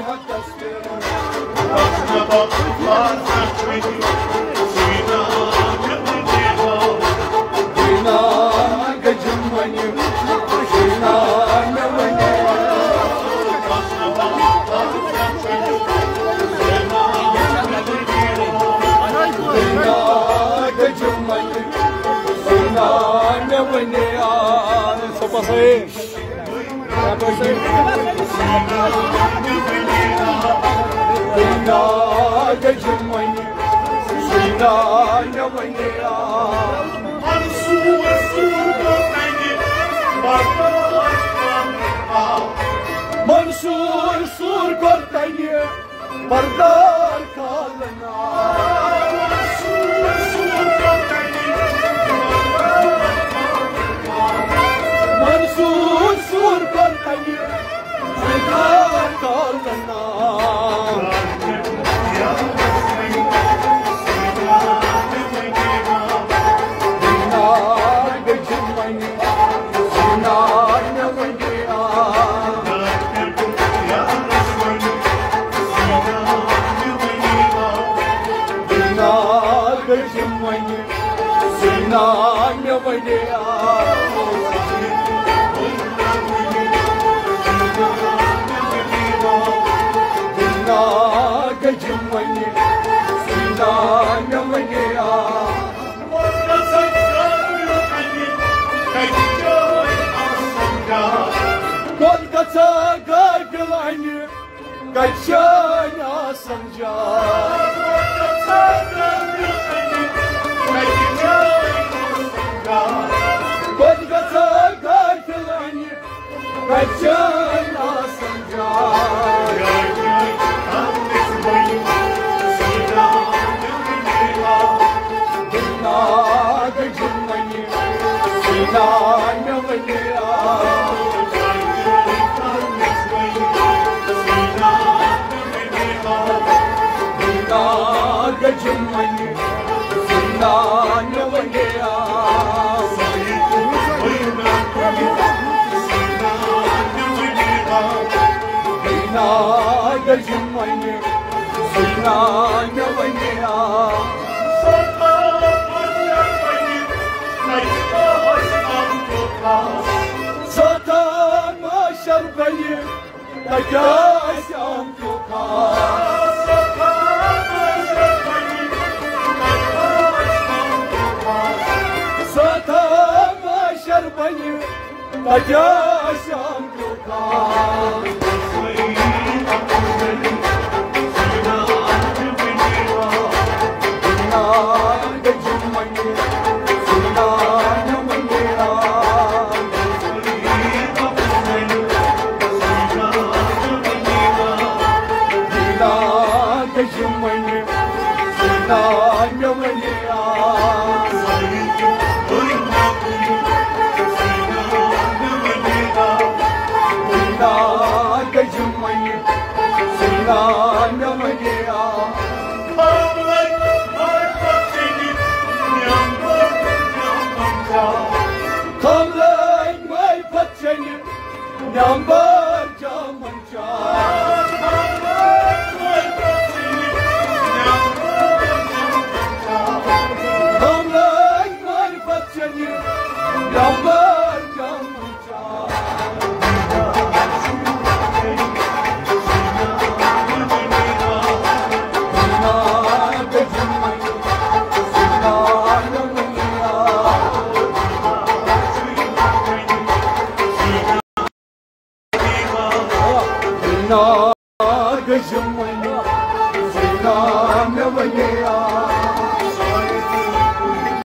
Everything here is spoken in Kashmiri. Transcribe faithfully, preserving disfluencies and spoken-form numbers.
صُبحَس ہے۔ منصور سور کوٚر تَنہِ بردار کالنا۔ منصور سور کوٚر تَنہِ بردار کالنا۔ کوٚت گژھا غٲفِل اَنہِ، کَتہِ چھِ اَنہِ آسان جاے؟ کوٚت گژھا غٲفِل اَنہِ، کَتہِ چھِ اَنہِ آسان جاے؟ ستا ماشر بنہِ، تَتہِ آسہِ آمتُ خاص۔ ستا ماشر بنہِ، تَتہِ آسہِ آمتُ خاص۔